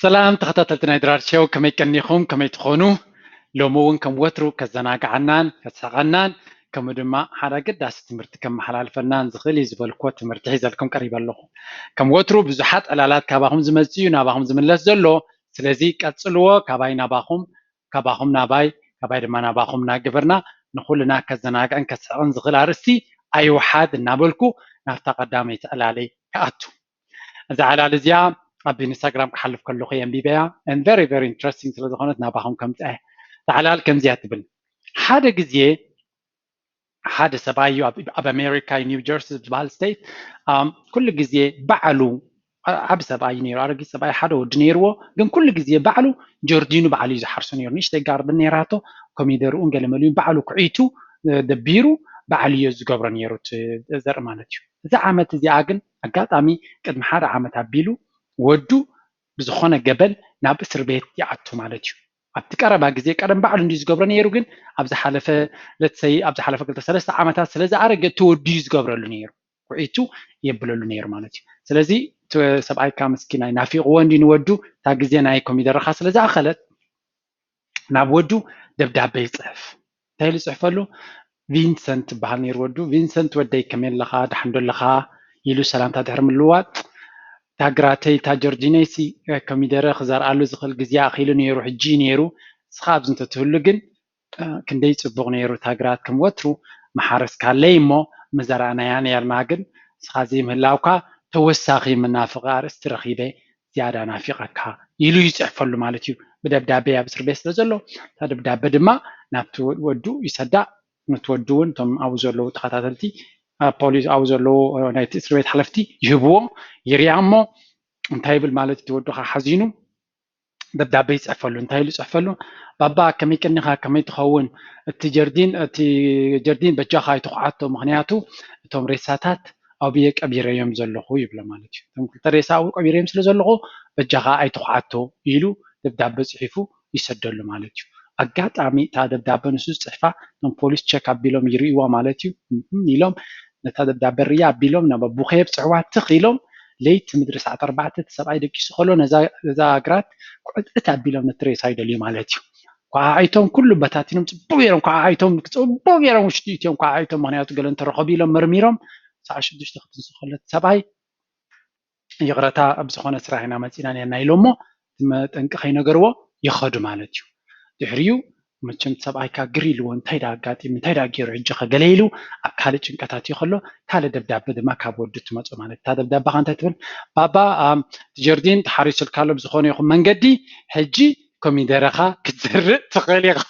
ሰላም ተኸታተልቲ ናይ ድራር ሸው፣ ከመይ ቀኒኹም? ከመይ ትኾኑ? ሎሚ እውን ከም ወትሩ ከዘናግዓናን ከስሕቐናን ከምኡ ድማ ሓደ ኣገዳሲ ትምህርቲ ከመሓላልፈናን ዝኽእል እዩ ዝበልክዎ ትምህርቲ ሒዘልኩም ቀሪበ ኣለኹ። ከም ወትሩ ብዙሓት ዕላላት ካባኹም ዝመጽእ እዩ ናባኹም ዝምለስ ዘሎ። ስለዚ ቀጽልዎ፣ ካባይ ናባኹም፣ ካባኹም ናባይ፣ ካባይ ድማ ናባኹም እናገበርና ንኹልና ከዘናግዕን ከስሕቕን ዝኽእል ኣርእስቲ ኣይውሓድ እናበልኩ ናብታ ቀዳመይቲ ዕላለይ ክኣቱ። እዛ ዕላል እዚኣ ኣብ ኢንስታግራም ክሓልፍ ከለኹ የንቢበያ። And very very interesting ስለ ዝኾነት ናባኹም ከምፅኣ። እዛ ዕላል ከምዚያ ትብል። ሓደ ግዜ ሓደ ሰብኣይ እዩ ኣብ ኣሜሪካ ኒው ጀርሲ ዝበሃል ስቴት። ኩሉ ግዜ ባዕሉ ዓብ ሰብኣይ ነይሩ፣ ኣረጊት ሰብኣይ ሓደ ወዲ ነይርዎ። ግን ኩሉ ግዜ ባዕሉ ጀርዲኑ ባዕሉ እዩ ዝሓርሶ ነይሩ። ንእሽተይ ጋርድን ነይራቶ፣ ኮሚደርኡን ገለመሊኡን ባዕሉ ኩዒቱ ደቢሩ ባዕሉ እዮ ዝገብሮ ነይሩ ዘርኢ ማለት እዩ። እዚ ዓመት እዚኣ ግን ኣጋጣሚ ቅድሚ ሓደ ዓመት ኣቢሉ ወዱ ብዝኾነ ገበን ናብ እስር ቤት ይኣቱ ማለት እዩ። ኣብቲ ቀረባ ግዜ ቀደም ባዕሉ እንዲ ዝገብሮ ነይሩ፣ ግን ኣብ ዝሓለፈ ለትሰይ ኣብ ዝሓለፈ ክልተ ሰለስተ ዓመታት ስለ ዝኣረገ እቲ ወዱ እዩ ዝገብረሉ ነይሩ። ኩዒቱ የብለሉ ነይሩ ማለት እዩ። ስለዚ ሰብኣይካ ምስኪናይ ናፊቕዎ እንዲ ንወዱ እታ ግዜ ናይ ኮሚደረኻ ስለ ዝኣኸለት ናብ ወዱ ደብዳበ ይፅሕፍ። እንታይ ኢሉ ይፅሕፈሉ? ቪንሰንት ትበሃል ነይሩ ወዱ። ቪንሰንት ወደይ ከመይ ኣለኻ? ደሓን ዶ ኣለኻ? ኢሉ ሰላምታ ድሕሪ ምልዋጥ እታ ግራተይ እታ ጀርጂነይ ሲ ኮሚደረ ክዘርኣሉ ዝኽእል ግዜ ኣኺሉ ነይሩ፣ ሕጂ እዩ ነይሩ። ንስኻ ኣብዚ እንተትህሉ ግን ክንደይ ፅቡቕ ነይሩ። እታ ግራት ከም ወትሩ ምሓረስካለይ እሞ ምዘራእናያ ነይርና፣ ግን ንስኻ ዘይምህላውካ ተወሳኺ መናፍቒ ኣርእስቲ ረኺበ ዝያዳ ናፊቐካ ኢሉ ይፅሕፈሉ ማለት እዩ። ብደብዳቤ ኣብ እስር ቤት ስለ ዘሎ እታ ደብዳቤ ድማ ናብቲ ወዱ ይሰዳ። ነቲ ወዱ እውን እቶም ኣብኡ ዘለዉ ተኸታተልቲ ፖሊስ ኣብኡ ዘለዉ ናይቲ እስር ቤት ሓለፍቲ ይህብዎ። ይርያ እሞ እንታይ ይብል ማለት እቲ ወዱኻ ሓዚኑ ደብዳቤ ይፅሕፈሉ። እንታይ ኢሉ ይፅሕፈሉ? ባባ ከመይ ቀኒኻ? ከመይ ትኸውን? እቲ ጀርዲን እቲ ጀርዲን በጃኻ ኣይትኹዓቶ፣ ምክንያቱ እቶም ሬሳታት ኣብየ ቀቢረዮም ዘለኹ ይብሎ ማለት እዩ። እቶም ክልተ ሬሳ ኣብኡ ቀቢረዮም ስለ ዘለኹ በጃኻ ኣይትኹዓቶ ኢሉ ደብዳበ ፅሒፉ ይሰደሉ ማለት እዩ። ኣጋጣሚ እታ ደብዳበ ንሱ ዝፅሕፋ እቶም ፖሊስ ቸክ ኣቢሎም ይርእይዋ ማለት እዩ። እም ኢሎም ነታ ደብዳበ ርያ ኣቢሎም ናብ ኣቡኸ የብፅሕዋ ትኽ ኢሎም ለይቲ ምድሪ ሰዓት ኣርባዕተ እቲ ሰብኣይ ደቂሱ ከሎ ነዛ እዛ ግራት ኩዕጥት ኣቢሎም ነቲ ሬሳ ይደልዩ ማለት እዩ። ኳዓዓይቶም ኩሉ በታቲኖም ፅቡቅ ገይሮም ኳዓዓይቶም ፅቡቅ ገይሮም ውሽጢ እትዮም ኳዓዓይቶም ምክንያቱ ገለ እንተረኸቡ ኢሎም መርሚሮም ሰዓት ሽዱሽተ ክትንሱ ከሎ እቲ ሰብኣይ ይቕረታ ኣብ ዝኾነ ስራሕ ኢና መፂና ነርና ኢሎሞ እቲ መጠንቂ ከይነገርዎ ይኸዱ ማለት እዩ። ድሕሪኡ መቸም ሰብኣይካ ግር ኢልዎ እንታይ ዳ ኣጋጢሙ እንታይ ዳ ገይሩ ሕጂ ከ ገለ ኢሉ ኣብ ካልእ ጭንቀታት እዩ ከሎ ካልእ ደብዳበ ድማ ካብ ወዱ ትመፁ ማለት እታ ደብዳበ ከ እንታይ ትብል ባባ ጀርዲን ተሓሪሱልካ ኣሎ ብዝኾነ ይኹን መንገዲ ሕጂ ኮሚደረኻ ክትዘርእ ትኽእል ኢኻ።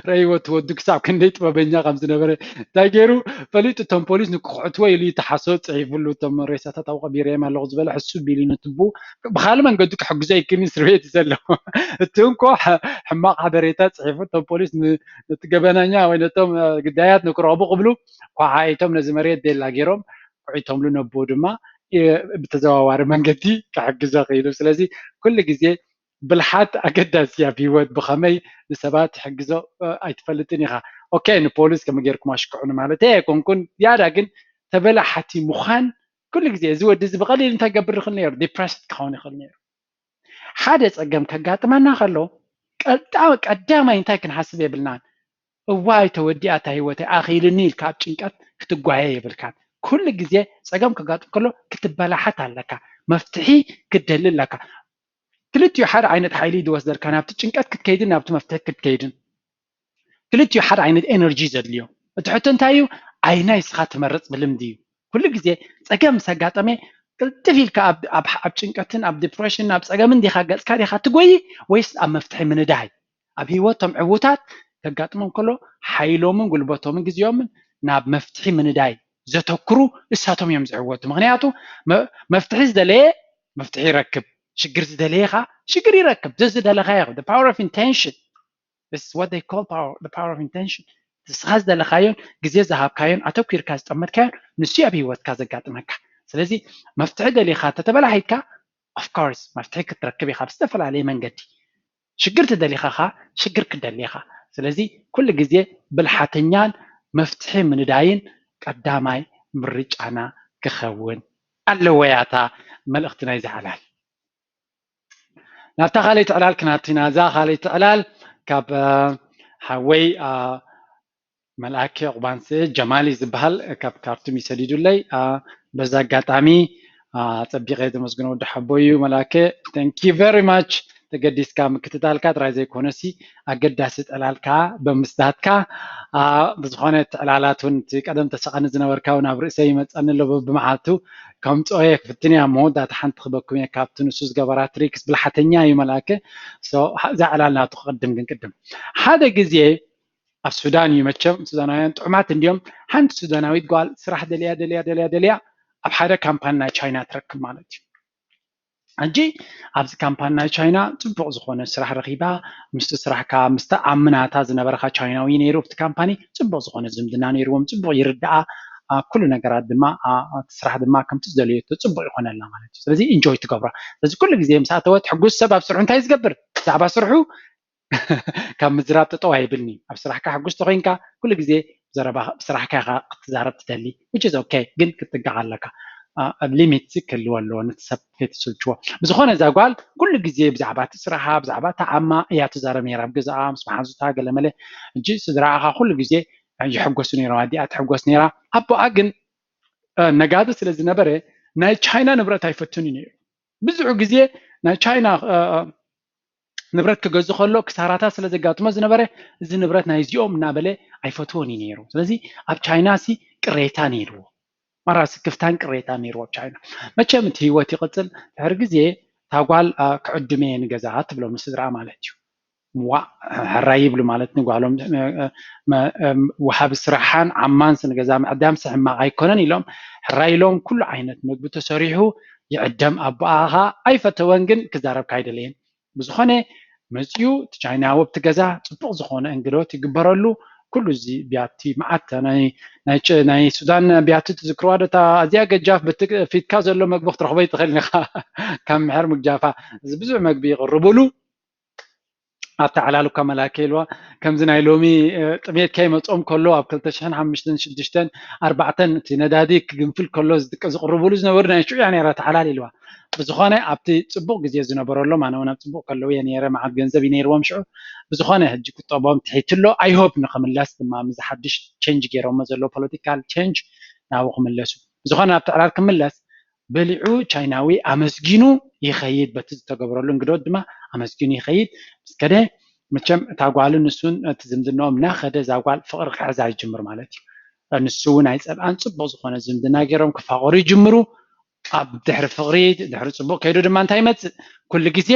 ረእይዎ እቲ ወዱ ክሳብ ክንደይ ጥበበኛ ከም ዝነበረ እንታይ ገይሩ ፈሊጡ እቶም ፖሊስ ንክሕትዎ ኢሉ ይተሓሶ ፅሒፉሉ እቶም ሬሳታት ኣብኡ ቀቢረዮም ኣለኹ ዝበለ ሕሱብ ኢሉ ነትቡ ብካልእ መንገዱ ክሕግዞ ይክእል እስር ቤት ዘሎ እቲ እንኮ ሕማቕ ሓበሬታ ፅሒፉ እቶም ፖሊስ ነቲ ገበነኛ ወይ ነቶም ግዳያት ንክረኽቡ ክብሉ ኳሓኢቶም ነዚ መሬት ቤላ ገይሮም ኩዒቶምሉ ነቦ ድማ ብተዘዋዋሪ መንገዲ ክሕግዞ ክኢሉ ስለዚ ኩሉ ግዜ ብልሓት ኣገዳሲ ኣብ ሂወት ብኸመይ ንሰባት ትሕግዞ ኣይትፈልጥን ኢኻ። ኦኬ ንፖሊስ ከመይ ጌርኩም ኣሽክዑኒ ማለት ኣይኮንኩን ዝያዳ ግን ተበላሓቲ ምዃን ኩሉ ግዜ እዚ ወዲ እዚ ብቐሊል እንታይ ገብር ይኽእል ነይሩ ዲፕረስድ ክኸውን ይኽእል ነይሩ። ሓደ ፀገም ከጋጥመና ከሎ ቀዳማይ እንታይ ክንሓስብ የብልናን እዋይ ተወዲኣ እታ ሂወተይ ኣኺልኒ ኢልካ ኣብ ጭንቀት ክትጓየ የብልካን። ኩሉ ግዜ ፀገም ከጋጥም ከሎ ክትበላሓት ኣለካ፣ መፍትሒ ክትደሊ ኣለካ። ክልቲኡ ሓደ ዓይነት ሓይሊ እዩ ዝወስደልካ፣ ናብቲ ጭንቀት ክትከይድን ናብቲ መፍትሒ ክትከይድን። ክልቲኡ ሓደ ዓይነት ኤነርጂ ዘድልዮ። እቲ ሕቶ እንታይ እዩ? ኣይናይ እስኻ ትመርፅ ብልምዲ እዩ። ኩሉ ግዜ ፀገም ምስ ኣጋጠመ ቅልጥፍ ኢልካ ኣብ ጭንቀትን ኣብ ዲፕሬሽንን ኣብ ፀገምን ዲኻ ገፅካ ዲኻ ትጎይ ወይስ ኣብ መፍትሒ ምንዳይ? ኣብ ሂወቶም ዕዉታት ከጋጥሞም ከሎ ሓይሎምን ጉልበቶምን ግዜኦምን ናብ መፍትሒ ምንዳይ ዘተኩሩ እሳቶም እዮም ዝዕወቱ። ምክንያቱ መፍትሒ ዝደለየ መፍትሒ ይረክብ፣ ሽግር ዝደለየ ከዓ ሽግር ይረክብ። ዘዝደለካዮ power of intention is what they call power, the power of intention። ንስኻ ዝደለካዮን ግዜ ዝሃብካዮን ኣተኲርካ ዝጠመትካዮን ንሱ ኣብ ሂወትካ ዘጋጥመካ። ስለዚ መፍትሒ ደሊኻ ተተበላሒትካ of course መፍትሒ ክትረክብ ኢኻ ብዝተፈላለየ መንገዲ። ሽግር ትደሊኻ ኻ ሽግር ክትደሊ ኢኻ። ስለዚ ኩሉ ግዜ ብልሓተኛን መፍትሒ ምንዳይን ቀዳማይ ምርጫና ክኸውን ኣለዎ እያ እታ መልእኽቲ ናይዚ ዕላል። ናብታ ካልኣይቲ ዕላል ክናትና። እዛ ካልኣይቲ ዕላል ካብ ሓወይ መልኣከ ቁባንስ ጀማሊ ዝበሃል ካብ ካርቱም ይሰዲዱለይ። በዛ ኣጋጣሚ ጸቢቐ ዘመስግኖ ወዲ ሓቦ እዩ። መልኣከ፣ thank you very much። ተገዲስካ ምክትታልካ ጥራይ ዘይኮነሲ ኣገዳሲ ጠላልካ በምስታትካ ብዝኾነ ትዕላላት እውን እቲ ቀደም ተሰቐኒ ዝነበርካ እውን ኣብ ርእሰይ ይመፀኒ ኣሎ። ብመዓልቱ ከምፅኦየ ክፍትን እያ። መወዳእታ ሓንቲ ክበኩም እየ ካብቲ ንሱ ዝገበራ ትሪክስ ብልሓተኛ እዩ መልኣከ። እዛ ዕላል ናቱ ክቅድም ግን ቅድም ሓደ ግዜ ኣብ ሱዳን እዩ መቸም። ሱዳናውያን ጥዑማት እንዲዮም። ሓንቲ ሱዳናዊት ጓል ስራሕ ደልያ ደልያ ደልያ ደልያ ኣብ ሓደ ካምፓኒ ናይ ቻይና ትረክብ ማለት እዩ። ሕጂ ኣብዚ ካምፓኒ ናይ ቻይና ፅቡቕ ዝኾነ ስራሕ ረኺባ ምስቲ ስራሕካ ምስቲ ኣብ ምናታ ዝነበረካ ቻይናዊ ነይሩ ኣብቲ ካምፓኒ ፅቡቕ ዝኾነ ዝምድና ነይርዎም፣ ፅቡቕ ይርድኣ፣ ኩሉ ነገራት ድማ እቲ ስራሕ ድማ ከምቲ ዝደለየቶ ፅቡቕ ይኾነላ ማለት እዩ። ስለዚ ኢንጆይ ትገብራ። ስለዚ ኩሉ ግዜ ምስ ኣተወት ሕጉስ ሰብ ኣብ ስርሑ እንታይ ዝገብር? ብዛዕባ ስርሑ ካብ ምዝራብ ጠጠው ኣይብልኒ። ኣብ ስራሕካ ሕጉስ ተኮይንካ ኩሉ ግዜ ዘረባ ስራሕካ ኢኻ ክትዛረብ ትደሊ፣ which is okay፣ ግን ክትጥንቀቕ ኣለካ። ኣብ ሊሚት ክህልዎ ኣለዎ፣ ነቲ ሰብ ከይትስልችዎ። ብዝኾነ እዛ ጓል ኩሉ ግዜ ብዛዕባ እቲ ስራሓ ብዛዕባ እቲ ዓማ እያ ትዛረብ ነይራ፣ ኣብ ገዛኣ ምስ መሓዙታ ገለመለ። እንጂ ስድራኣኻ ኩሉ ግዜ ይሕጎሱ ነይሮም፣ ኣዲኣ ትሕጎስ ነይራ። ኣቦኣ ግን ነጋዲ ስለ ዝነበረ ናይ ቻይና ንብረት ኣይፈቱን እዩ ነይሩ። ብዙሕ ግዜ ናይ ቻይና ንብረት ክገዝ ከሎ ክሳራታት ስለ ዘጋጥሞ ዝነበረ፣ እዚ ንብረት ናይዚኦም እናበለ ኣይፈትዎን እዩ ነይሩ። ስለዚ ኣብ ቻይና ሲ ቅሬታ ነይርዎ፣ ማራ ስክፍታን ቅሬታ ነይርዎ ኣብ ቻይና። መቸም እቲ ህይወት ይቕፅል። ድሕሪ ግዜ እታ ጓል ክዕድመ እየ ንገዛ ትብሎም ንስድራ ማለት እዩ። ዋእ ሕራይ ይብሉ ማለት ንጓሎም ወሃቢ ስራሓን ዓማንስ ንገዛ ምዕዳምስ ሕማቕ ኣይኮነን ኢሎም ሕራይ ኢሎም ኩሉ ዓይነት ምግቢ ተሰሪሑ ይዕደም። ኣቦኣ ኸዓ ኣይፈተወን ግን ክዛረብካ ኣይደለየን። ብዝኾነ መፅዩ እቲ ቻይናዊ ኣብቲ ገዛ ፅቡቕ ዝኾነ እንግዶት ይግበረሉ። ኩሉ እዚ ቢያቲ መዓት ናይ ሱዳን ቢያቲ ትዝክርዋ ዶ? እታ ኣዝያ ገጃፍ ፊትካ ዘሎ መግቢ ክትረኽቦ ይትኽእል ኢኻ ካብ ምሕር ምግጃፋ። እዚ ብዙሕ መግቢ ይቕርብሉ። ኣብታ ዕላል እኳ መላከ ኢልዋ ከምዚ ናይ ሎሚ ጥሜት ከይመጾም ከሎ ኣብ ክልተ ሽሕን ሓሙሽተን ሽዱሽተን ኣርባዕተን እቲ ነዳዲ ክግንፍል ከሎ ዝቅርብሉ ዝነበሩ ናይ ሽዑ እያ ነይራ እታ ዕላል ኢልዋ። ብዝኾነ ኣብቲ ጽቡቕ ግዜ ዝነበረሉ ኣነ እውን ኣብ ጽቡቕ ከለዉ እየ ነይረ። መዓት ገንዘብ እዩ ነይርዎም ሽዑ። ብዝኾነ ሕጂ ቁጠቦም ትሒትሎ። I hope ንኽምለስ ድማ ምዚ ሓድሽ ቸንጅ ገይሮሞ ዘለዉ ፖለቲካል ቸንጅ ናብኡ ክምለሱ። ብዝኾነ ናብቲ ዕላል ክምለስ በሊዑ ቻይናዊ ኣመስጊኑ ይኸይድ። በቲ ዝተገበረሉ እንግዶት ድማ ኣመስጊኑ ይኸይድ። ምስ ከደ መቸም እታ ጓልን ንሱን እቲ ዝምድናኦም እናኸደ እዛ ጓል ፍቕሪ ክሕዛ ይጅምር ማለት እዩ። ንሱ እውን ኣይፀልኣን፣ ፅቡቕ ዝኾነ ዝምድና ገይሮም ክፋቐሩ ይጅምሩ። ኣብ ድሕሪ ፍቕሪ ድሕሪ ፅቡቕ ከይዱ ድማ እንታይ ይመፅእ? ኩሉ ግዜ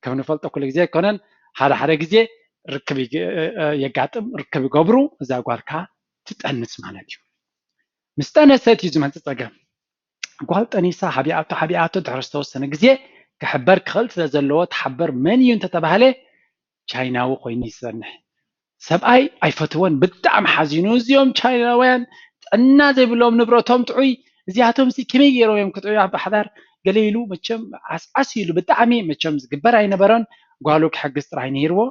ከም ንፈልጦ ኩሉ ግዜ ኣይኮነን፣ ሓደ ሓደ ግዜ ርክብ የጋጥም፣ ርክብ ይገብሩ፣ እዛ ጓልካ ትጠንስ ማለት እዩ። ምስ ጠነሰት እዩ ዝመፅእ ፀገም። ጓል ጠኒሳ ሓቢኣቶ ሓቢኣቶ ድሕሪ ዝተወሰነ ግዜ ክሕበር ክኽእል ስለ ዘለዎ ትሓበር መን እዩ እንተተባህለ ቻይናዊ ኮይኑ ይጸንሕ። ሰብኣይ ኣይፈትወን፣ ብጣዕሚ ሓዚኑ። እዚኦም ቻይናውያን ጥዕና ዘይብሎም ንብረቶም ጥዑይ፣ እዚኣቶም ሲ ከመይ ገይሮም እዮም ክጥዑዩ ኣብ ሓዳር ገለ ኢሉ መቸም ዓስዓስ ኢሉ ብጣዕሚ መቸም ዝግበር ኣይነበረን። ጓሉ ክሕግዝ ጥራይ ነይርዎ።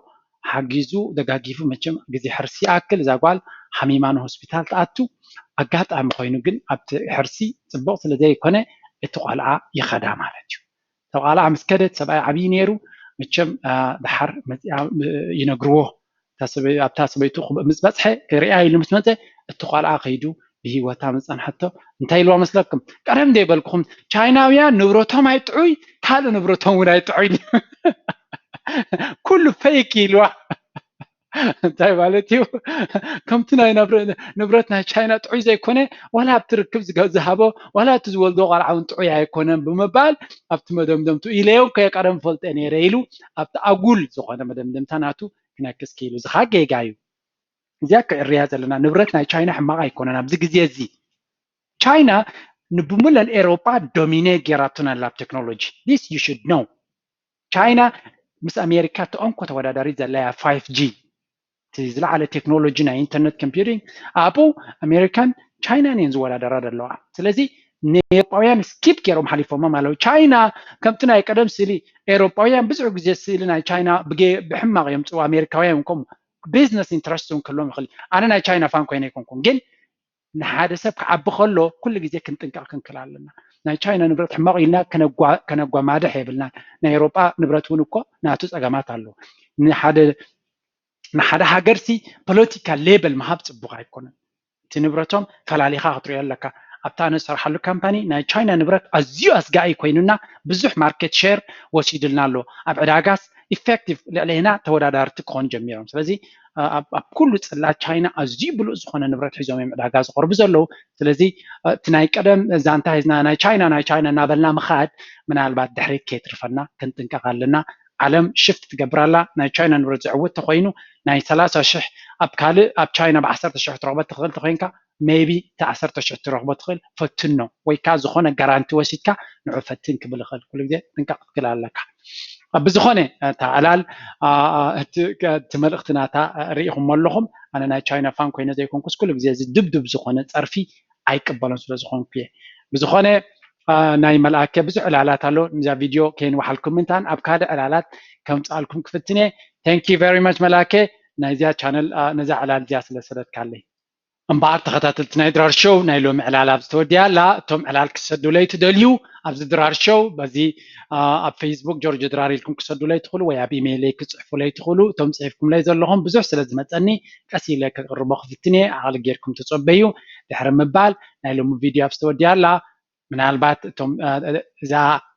ሓጊዙ ደጋጊፉ መቸም ግዜ ሕርሲ ይኣክል እዛ ጓል ሓሚማ ንሆስፒታል ትኣቱ። ኣጋጣሚ ኮይኑ ግን ኣብቲ ሕርሲ ፅቡቕ ስለ ዘይኮነ እቲ ቆልዓ ይኸዳ ማለት እዩ። እቲ ቆልዓ ምስ ከደት ሰብኣይ ዓብዪ ነይሩ መቸም ድሓር መፅኣ ይነግርዎ ኣብታ ሰበይቱ ምስ በፅሐ ክሪኣ ኢሉ ምስ መፀ እቲ ቆልዓ ከይዱ ብህይወታ ምፀንሐቶ እንታይ ኢልዋ መስለኩም? ቀደም ዘይበልኩኹም ቻይናውያን ንብረቶም ኣይጥዑይ ካልእ ንብረቶም እውን ኣይጥዑይ ኩሉ ፌክ ኢልዋ። እንታይ ማለት እዩ? ከምቲ ናይ ንብረት ናይ ቻይና ጥዑይ ዘይኮነ ዋላ ኣብቲ ርክብ ዝሃቦ ዋላ እቲ ዝወልዶ ቆልዓ እውን ጥዑይ ኣይኮነን ብምባል ኣብቲ መደምደምቱ ኢለዮ እኮ ቀደም ፈልጠ ነይረ ኢሉ ኣብቲ ኣጉል ዝኾነ መደምደምታ ናቱ ክነክስ ክኢሉ። እዚ ከዓ ጌጋ እዩ። እዚኣ ክዕርያ ዘለና ንብረት ናይ ቻይና ሕማቕ ኣይኮነን። ኣብዚ ግዜ እዚ ቻይና ንብሙለን ኤሮጳ ዶሚኔት ጌራቱን ኣላ ኣብ ቴክኖሎጂ። This you should know። ቻይና ምስ ኣሜሪካ ተኦንኮ ተወዳዳሪት ዘላ እያ። ፋይፍ ጂ እቲ ዝለዓለ ቴክኖሎጂ ናይ ኢንተርነት ኮምፒውቲንግ ኣብኡ ኣሜሪካን ቻይናን እየን ዝወዳደራ ዘለዋ። ስለዚ ንኤሮጳውያን ስኪፕ ገይሮም ሓሊፎሞም ኣለዉ። ቻይና ከምቲ ናይ ቀደም ስእሊ ኤሮጳውያን ብዙሕ ግዜ ስእሊ ናይ ቻይና ብሕማቕ እዮም ፅው ኣሜሪካውያን ከምኡ ቢዝነስ ኢንትረስት እውን ክህልዎም ይኽእል። ኣነ ናይ ቻይና ፋን ኮይነ ኣይኮንኩን፣ ግን ንሓደ ሰብ ክዓቢ ከሎ ኩሉ ግዜ ክንጥንቀቕ ክንክል ኣለና። ናይ ቻይና ንብረት ሕማቕ ኢልና ከነጓማድሕ የብልናን። ናይ ኤውሮጳ ንብረት እውን እኮ ናቱ ጸገማት ኣለዎ። ንሓደ ንሓደ ሃገርሲ ፖለቲካል ሌበል ምሃብ ጽቡቕ ኣይኮነን። እቲ ንብረቶም ፈላሊኻ ክትሪኦ ኣለካ። ኣብታ ኣነ ዝሰርሓሉ ካምፓኒ ናይ ቻይና ንብረት ኣዝዩ ኣስጋኢ ኮይኑና ብዙሕ ማርኬት ሼር ወሲድልና ኣሎ። ኣብ ዕዳጋስ ኢፌክቲቭ ልዕሌና ተወዳዳርቲ ክኾኑ ጀሚሮም። ስለዚ ኣብ ኩሉ ጽላት ቻይና ኣዝዩ ብሉእ ዝኾነ ንብረት ሒዞም እዮም ዕዳጋ ዝቐርቡ ዘለዉ። ስለዚ እቲ ናይ ቀደም ዛንታ ሒዝና ናይ ቻይና ናይ ቻይና እናበልና ምኻድ ምናልባት ድሕሪት ከየትርፈና ክንጥንቀቕ ኣለና። ዓለም ሽፍት ትገብር ኣላ። ናይ ቻይና ንብረት ዝዕውት ተኮይኑ ናይ ሰላሳ ሽሕ ኣብ ካልእ ኣብ ቻይና ብ ዓሰርተ ሽሕ ትረኽቦ ትኽእል ተኮይንካ ሜይቢ እቲ ዓሰርተ ሽሕ ትረኽቦ ትኽእል ፈትኖ ወይ ከዓ ዝኾነ ጋራንቲ ወሲድካ ንዑ ፈትን ክብል ይኽእል። ኩሉ ግዜ ጥንቃቕ ክትብል ኣለካ። ብዝኾነ እታ ዕላል እቲ መልእኽቲ ናታ ርኢኹም ኣለኹም። ኣነ ናይ ቻይና ፋን ኮይነ ዘይኮንኩስ ኩሉ ግዜ እዚ ድብድብ ዝኾነ ፀርፊ ኣይቅበሎን ስለ ዝኾንኩ እየ። ብዝኾነ ናይ መልኣከ ብዙሕ ዕላላት ኣሎ። ነዛ ቪድዮ ከይንወሓልኩም ምንታን ኣብ ካልእ ዕላላት ከምፅኣልኩም ክፍትን እየ። Thank you very much መልኣከ ናይዚኣ ቻነል ነዛ ዕላል እዚኣ ስለ ሰደድካለይ። እምበኣር ተኸታተልቲ ናይ ድራር ሾው ናይ ሎሚ ዕላል ኣብዚ ተወዲኣ ኣላ። እቶም ዕላል ክሰዱለይ ትደልዩ ኣብዚ ድራር ሾው በዚ ኣብ ፌስቡክ ጆርጆ ድራር ኢልኩም ክሰዱለይ ትኽእሉ ወይ ኣብ ኢሜይለይ ክፅሕፉለይ ትኽእሉ። እቶም ፅሒፍኩምለይ ዘለኹም ብዙሕ ስለ ዝመፀኒ ቀስ ኢለ ከቅርቦ ክፍትን እየ። ዓቕሊ ጌርኩም ተፀበዩ። ድሕሪ ምባል ናይ ሎሚ ቪድዮ ኣብዚ ተወዲኣ ኣላ። ምናልባት እቶም እዛ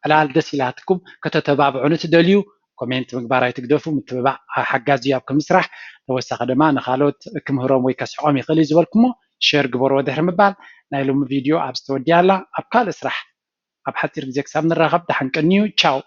ዕላል ደስ ኢላትኩም ከተተባብዑኒ ትደልዩ ኮሜንት ምግባር ኣይትግደፉ። ምትብባዕ ሓጋዚ እዩ ኣብ ከም ስራሕ። ተወሳኺ ድማ ንኻልኦት ክምህሮም ወይ ከስሕቆም ይኽእል እዩ ዝበልኩሞ ሼር ግበርዎ ድሕሪ ምባል ናይ ሎሚ ቪድዮ ኣብዚ ተወዲኣ ኣላ። ኣብ ካልእ ስራሕ ኣብ ሓፂር ግዜ ክሳብ ንራኸብ ደሓን ቀንዩ። ቻው።